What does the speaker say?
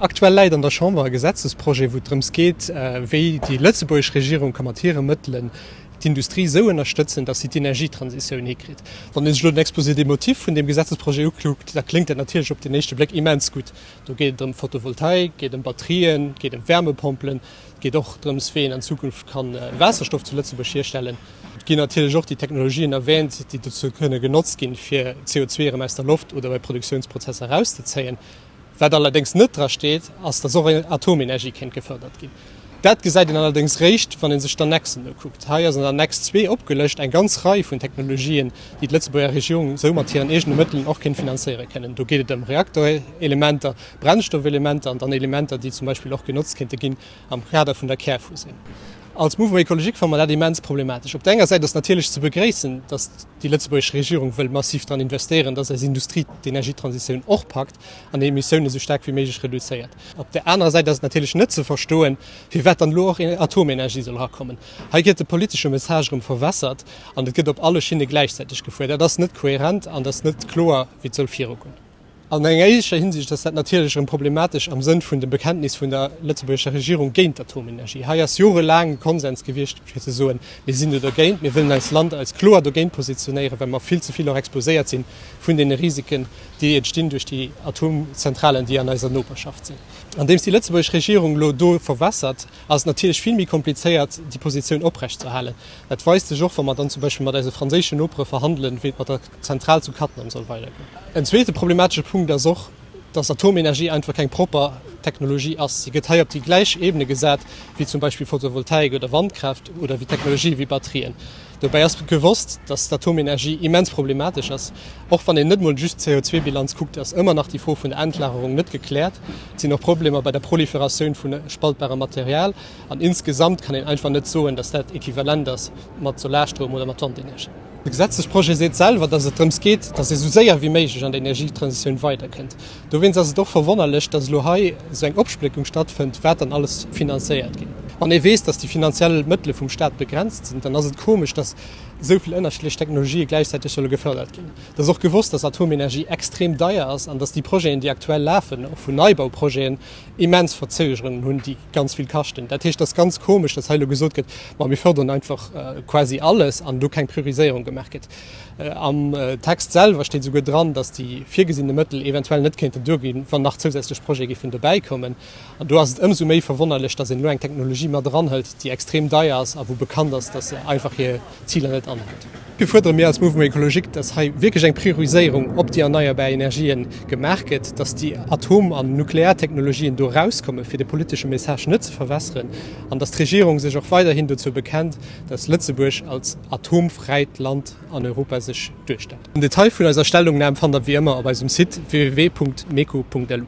Aktuell läit an der Chamber e Gesetzesprojet, wou et drëms geet, wéi déi lëtzebuergesch Regierung ka mat hire Mëttelen d'Industrie esou ënnerstëtzen, datt si d'Energietransitioun hikritt. Wann ee sech elo den Exposé des motifs vun deem Gesetzesprojet ukuckt, da kléngt dat natierlech op den éischte Bléck immens gutt. Do geet et ëm Photovoltaik, geet ëm Batterien, geet ëm Wärmepompelen, et geet och drëms, wéi een an Zukunft ka Waasserstoff zu Lëtzebuerg hierstellen. Et ginn natierlech och déi Technologien erwähnt, déi dozou kënne genotzt ginn, fir CO2 erëm aus der Loft oder bei Produktiounsprozesser erauszezéien. Wat allerdéngs net dra steet, ass, dass och Atomenergie kéint gefërdert ginn. Dat gesäit een allerdéngs réischt, wann ee sech d'Annexen ukuckt. Hei ass an der Annex 2 opgelëscht eng ganz Rei vun Technologien, déi d'Lëtzebuerger Regierung esou mat hiren eegene Mëttelen och kéint finanzéiere kënnen. Do geet et ëm Reaktorelementer, Brennstoffelementer an dann Elementer, déi zum Beispill och genotzt kéinte ginn am Kader vun der Kärfusioun. Als Mouvement Écologique fanne mer dat immens problematesch. Op der enger Säit ass natierlech ze begréissen, dass déi lëtzebuergesch Regierung wëll massiv dran investéieren, dass eis Industrie d'Energietransitioun och packt an déi Emissiounen esou staark wéi méiglech reduzéiert. Op där anerer Säit ass et natierlech net ze verstoen, firwat dann elo och Atomenergie soll erakommen. Hei gëtt de politesche Message erëm verwässert an et gëtt op alle Schinne gläichzäiteg gefuer. Dat ass net kohärent an et ass net kloer, wéi et soll virugoen. An enger éischer Hinsicht ass dat natierlech erëm problematesch am Sënn vun dem Bekenntnis vun der lëtzebuergescher Regierung géint d'Atomenergie. Hei ass jorelaang e Konsens gewiescht, fir ze soen, mir sinn do dergéint, mir wëllen eist Land als kloer dogéint positionéieren, well mer vill ze vill och exposéiert si vun deene Risiken, déi entstinn duerch déi Atomzentralen, déi an eiser Noperschaft sinn. Andeems déi lëtzebuergesch Regierung elo do verwässert, ass et natierlech vill méi komplizéiert, déi Positioun oprechtzeerhalen. Dat weist sech och, wa mer dann zum Beispill mat eise franséischen Nopere verhandelen, wéi et mat der Zentral zu Cattenom soll weidergoen. En zweete problematesche Punkt ass och, dass Atomenergie einfach keng propper Technologie ass. Si gëtt hei op déi gläich Ebene gesat wéi zum Beispill Photovoltaik oder Wandkraaft oder wéi Technologië wéi Batterien. Dobäi ass gewosst, dass d'Atomenergie immens problematesch ass. Och wann een net mol just d'CO2-Bilanz kuckt, ass ëmmer nach déi Fro vun der Endlagerung net gekläert. Et sinn och Problemer bei der Proliferatioun vu spaltbarem Material. An insgesamt kann een einfach net soen, dass dat equivalent ass mat Solarstroum oder mat Wandenergie. De Gesetzesprojet seet selwer, dass et drëms geet, dass ee sou séier wéi méiglech an der Energietransitioun weiderkënnt. Dowéinst ass et och verwonnerlech, dass elo hei esou eng Opspléckung stattfënnt, wat dann alles finanzéiert ginn. Wann ee weess, dass déi finanziell Mëttele vum Staat begrenzt sinn, dann ass et komesch, dass esou vill ënnerschiddlech Technologië gläichzäiteg solle gefërdert ginn. Et ass och gewosst, dass Atomenergie extrem deier ass an dass déi Projeten, déi aktuell lafen, och vun Neibauprojeten, immens Verzögerungen hunn, déi ganz vill kaschten. Dat heescht, et ass ganz komesch, dass hei elo gesot gëtt, ma mir fördern einfach quasi alles an do keng Prioriséierung gemaach gëtt. Am Text selwer steet esouguer dran, dass déi virgesinne Mëttel eventuell net kéinten duerginn, wann nach zousätzlech Projete géifen dobäikommen. An do ass et ëmsou méi verwonnerlech, dass een elo eng Technologie mat eranhëlt, déi extrem deier ass a wou bekannt ass, dass se einfach hir Ziler net anhält. Dofir fuerdere mir als Mouvement Ecologique, dass hei wierklech eng Prioriséierung op déi erneierbar Energien gemaach gëtt, dass déi Atom an Nukleartechnologien do erauskommen, fir de politesche Message net ze verwässeren, an dass d'Regierung sech och weiderhin dozou bekennt, dass Lëtzebuerg als atomfräit Land an Europa sech duerstellt. Den Detail vun eiser Stellungnam fannt der wéi ëmmer op eisem Site www.meco.lu.